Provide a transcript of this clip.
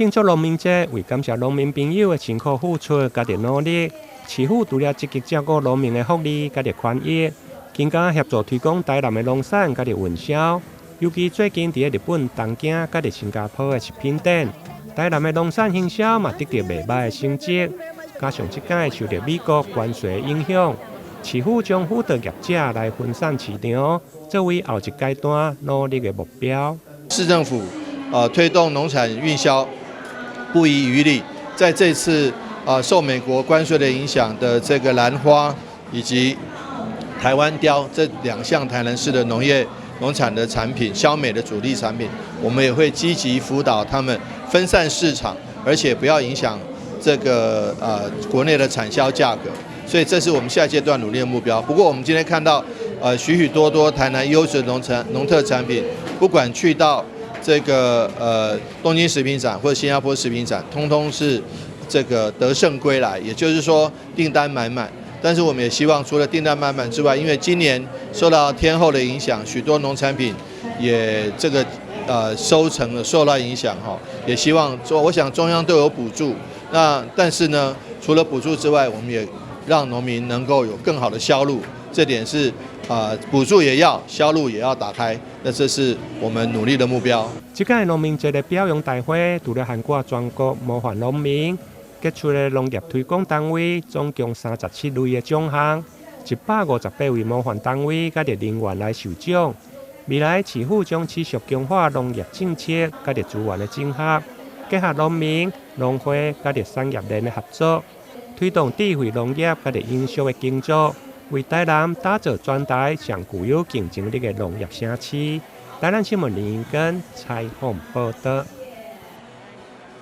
慶祝農民節，為感謝農民朋友的辛苦付出佮努力，市府除了積極照顧農民的福利佮權益，更加協助推廣台南的農產佮運銷。尤其最近佇日本東京佮新加坡的食品展，台南的農產行銷嘛得著袂䆀的成績。加上這擺受著美國關稅影響，市府將輔導業者來分散市場，作為後一階段努力的目標。市政府推動農產運銷不遺餘力，在這次受美國關稅的影響的這個蘭花以及台灣雕這兩項台南市的農業農產的產品，銷美的主力產品，我們也會積極輔導他們分散市場，而且不要影響這個國內的產銷價格，所以這是我們下階段努力的目標。不過我們今天看到許許多多台南優質農產農特產品，不管去到這個東京食品展或者新加坡食品展，通通是這個得勝歸來，也就是說訂單滿滿。但是我們也希望除了訂單滿滿之外，因為今年受到天候的影響，許多農產品也這個收成受到影響哈，也希望說，我想中央都有補助。那但是呢，除了補助之外，我們也讓農民能夠有更好的銷路，這點是補助也要，銷路也要打開，那這是我們努力的目標。這屆農民節的表揚大會，除了涵蓋全國模範農民、傑出的農業推廣單位，總共37類的獎項，158位模範單位佮人員來受獎。未來市府將持續強化農業政策佮資源的整合，結合農民、農會佮產業鏈的合作，推動智慧農業佮營銷的工作，為台南打造全台上具有競爭力的農業城市。台南新聞林根採訪報導。